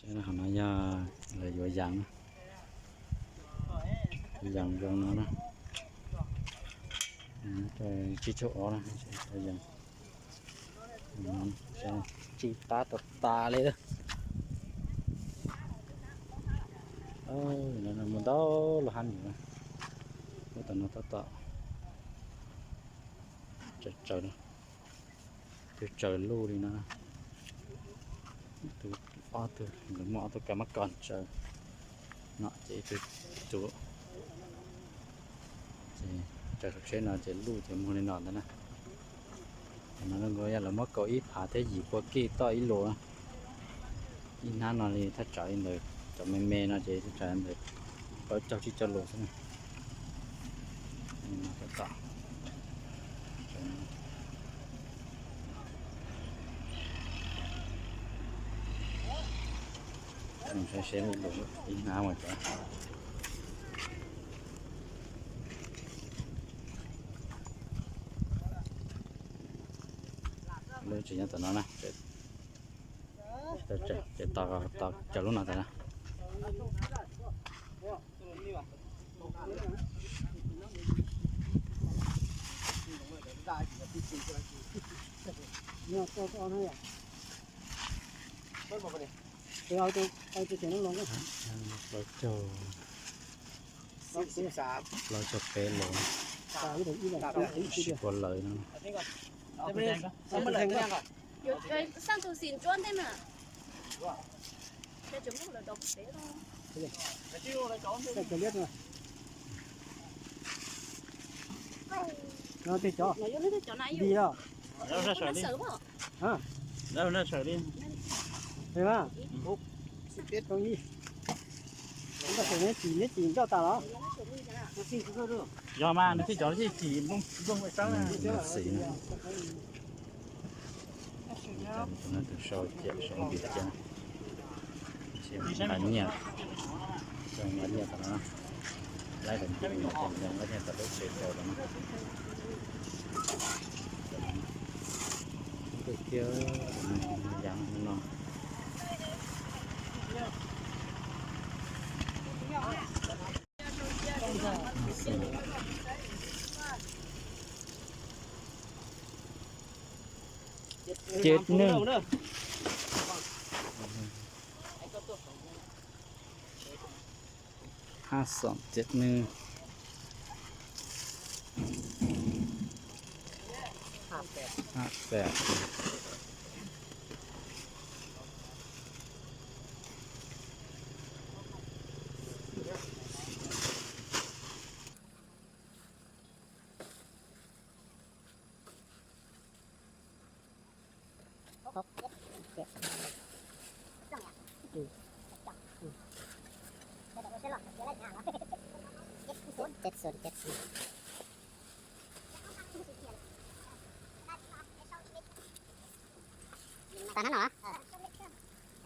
Qhov no yog lawv yuav yas, yuav yas zoo no na. Tsib caug ob na, yas tsw qab tas tas li. Mus ntau los hab nws, mus tom no tab tom tsaws, twb tsaws luj li no. Tus ob tug, nkawd muaj ob tug kav mab kos tsaws no ces ib tug, ces tsaws saum tsheb no ces luj ces muag li no ntag na. Qhov no zoo nkaus yog lawv muab kaus ib phav thiab yim pua kij toj ib lus. Ib hnab no li thaj tsam li ntawd, cov me me no ces thaj tsam li ntawd plaub caug tsib caug lus xwb na. Saib seb ib hnab mas cov lub tsis nyob tom no na, ces tos cov lub no tas na. Plaub caug, plaub caug peb lus, tsis pua lawv no. No tej cov di os. Sawv li. Neb tsis, neb tsis ncauj tas los? Yog mas nws thiaj cov thiaj chim nplooj sab. Tus sau ciam sau npias cia, nqa nyiaj, nqa nyiaj tom no, laib nqa nyiaj tom lub tsev rau tom no. Tus kiag yas no. Ces nws hab xoom ces nws hab pem.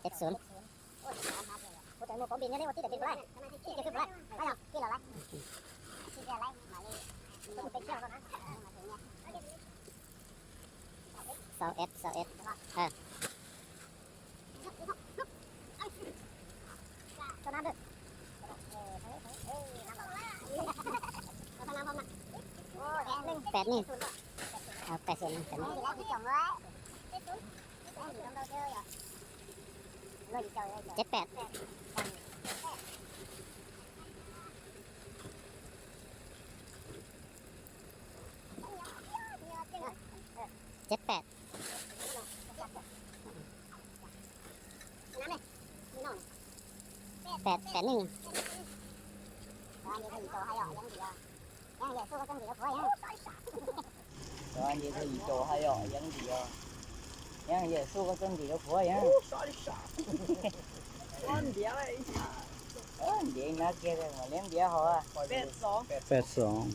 Tes xoom. Sau eb, sau eb. Pem ni. Pem xoom, pem ni. Ces pem. Ces pem. Pem, pem ni. Yeej yawm xub koj txawj ntim rau kuv yom. Yeej yawm xub koj txawj ntim rau kuv yom. Ntiav nab kiag mam liab ntiav hauv. Pem xoom.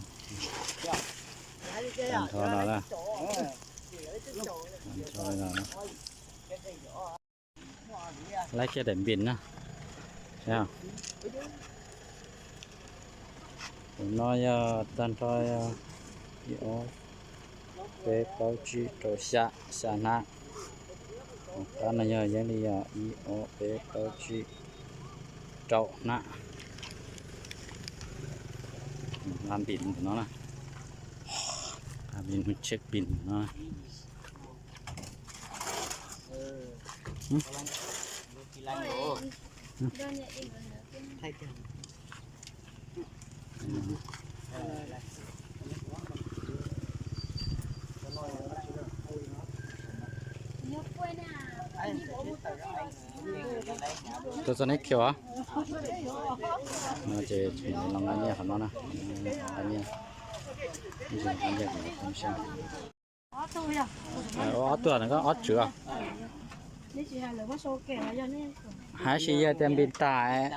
Tag nrho no na. Tag nrho no. Laib kiag daim npis na. Tus no yog tag nrho yog ib ob peb plaub tsib rau xya, xya hnab. Tab no yog yeeb li yog ib ob peb plaub tsib rau hnab. Nqa ntim ntawm no na. Nqa pin mus check pin ntawm no. Tuaj txog neb khiav os. No ces tseem los nqa nyiaj qhov no na. Nqa nyiaj. Nqa nyiaj. Ob tug no koj ob tswv. Hais tsis yog tias npis tas.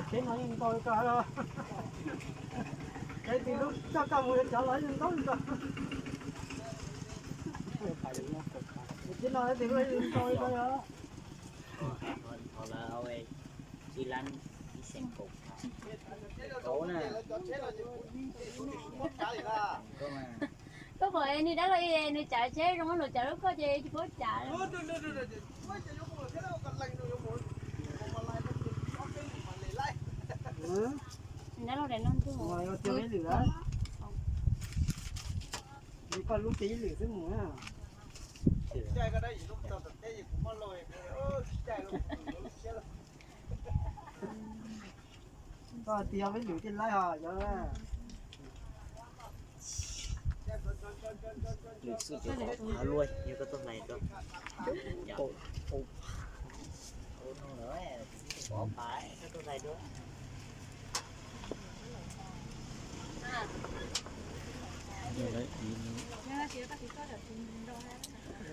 Tsev no yeej ntau li ko, tsev tim lub coj koj mus cov los yeej ntau li ko. Tsev no tim lub yeej ntau li ko yog. Koj qhov nws dab laug nws tsav tsheb zoo, nws tsav lub koj ces tsis paub tsav. Dab laug daim no ntuj. Koj lub ces ib lwm xwb mus na. Koj tias peb lwm tej laib ho yog. Lwm xwb ces qhov luaj yog koj tuaj hlais rau. Pov phav koj tuaj hlais rau.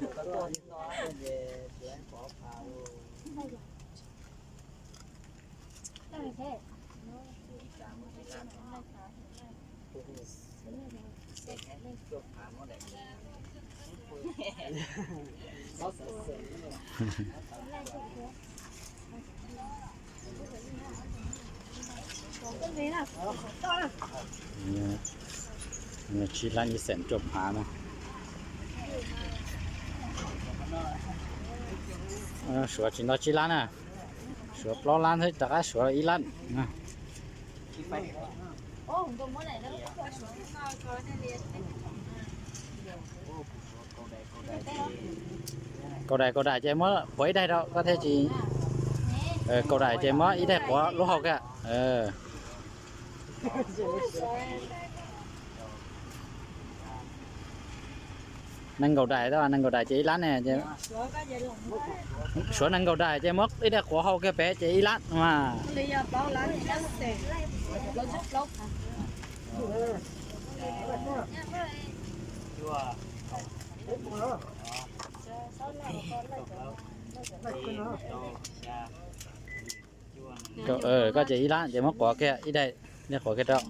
Koj tuaj li no ces tsis pov phav. Tsib lab ib xeem cuaj phav na. Suav tsis nto tsib lab na, suav plaub lab thiab rov qab suav ib lab. Kaum daim kaum daim ces muab quav ib daim rau koj thiaj tsis, kaum daim ces muab ib daim quav lub hau kiag. Nees nkaum daim, nees nkaum daim ces ib lab ne. Suav nees nkaum daim ces muab ib daim quav hau kiag pem ces ib lab mas. Koj ces ib lab ces muab quav kiag ib daim, daim quav kiag rau.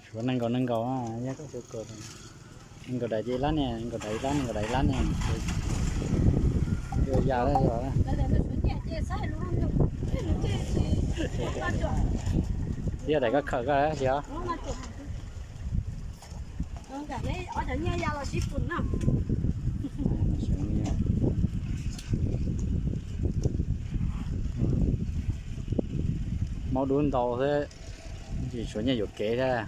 Suav nees nkaum nees nkaum, yog koj suav kaum, nees nkaum daim ces ib lab ne, nees nkaum daim ib lab, nees nkaum daim ib lab ne. Yuav yam li os. Yog daim koj khawm koj li os. Ob cov nyiaj ya los sib pus na. Maub dub ntau xwb, tsis suav nyiaj yuam kev thiab.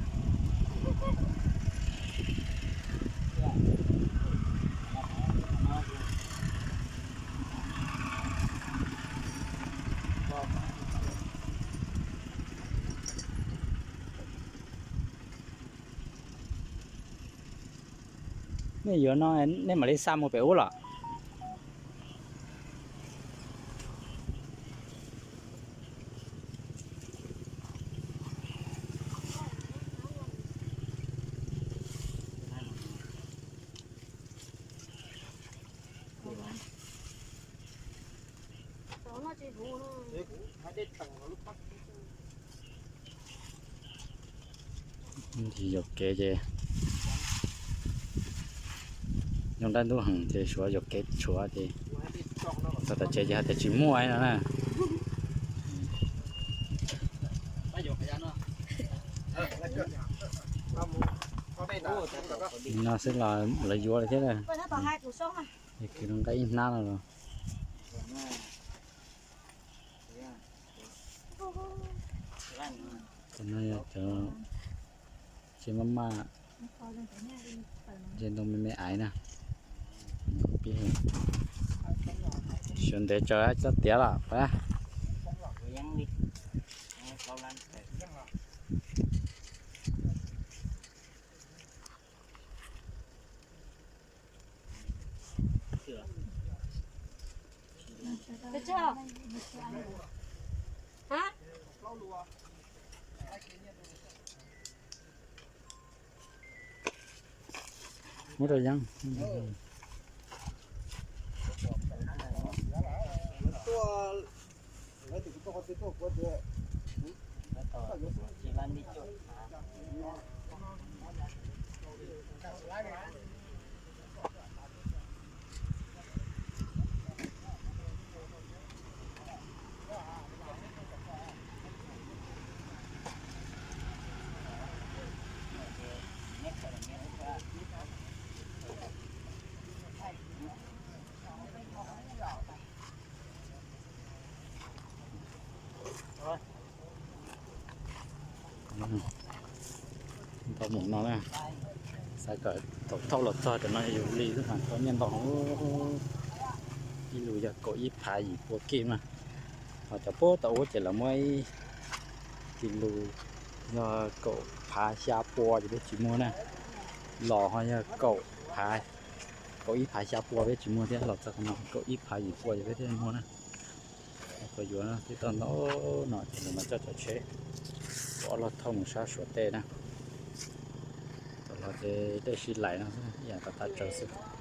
Nej yuav no nej mam li xa mus pem ub los? Tsis yuam kev ces nyob dab ntub heev ces suav yuam kev tshuav ces txog tom tsev ces hais tias tsis muaj no na. No xwb los lawv yuav li thiab na. Es kwv nqa ib hnab no los. Cov no yog cov tsev maj maj, ntse ntoo me me aiv na. Suav ntev tsawv coj tiav los pab. Muab rau Yeeb. Ntau mus no na, xav kom thaum thauj los txog cov no yus li xwb mas tau nyiaj ntau. Ib lus yog kaum ib phav yim pua kij mas, ho cov puag tau ub ces lawv muab ib kis lus yog kaum phav xya pua ces peb tsis muag na. Los ho yog kaum phav, kaum ib phav xya pua peb tsis muag thiab, los txog no kaum ib phav yim pua ces peb thiaj muag na. Qhov yuav twb tau ntau no ces lawv mas coj cov tsheb ua ob log thauj mus sab Suav teb na. Thaum los ces dej sib laim no xwb, ib yam tas tas tsawv xwb.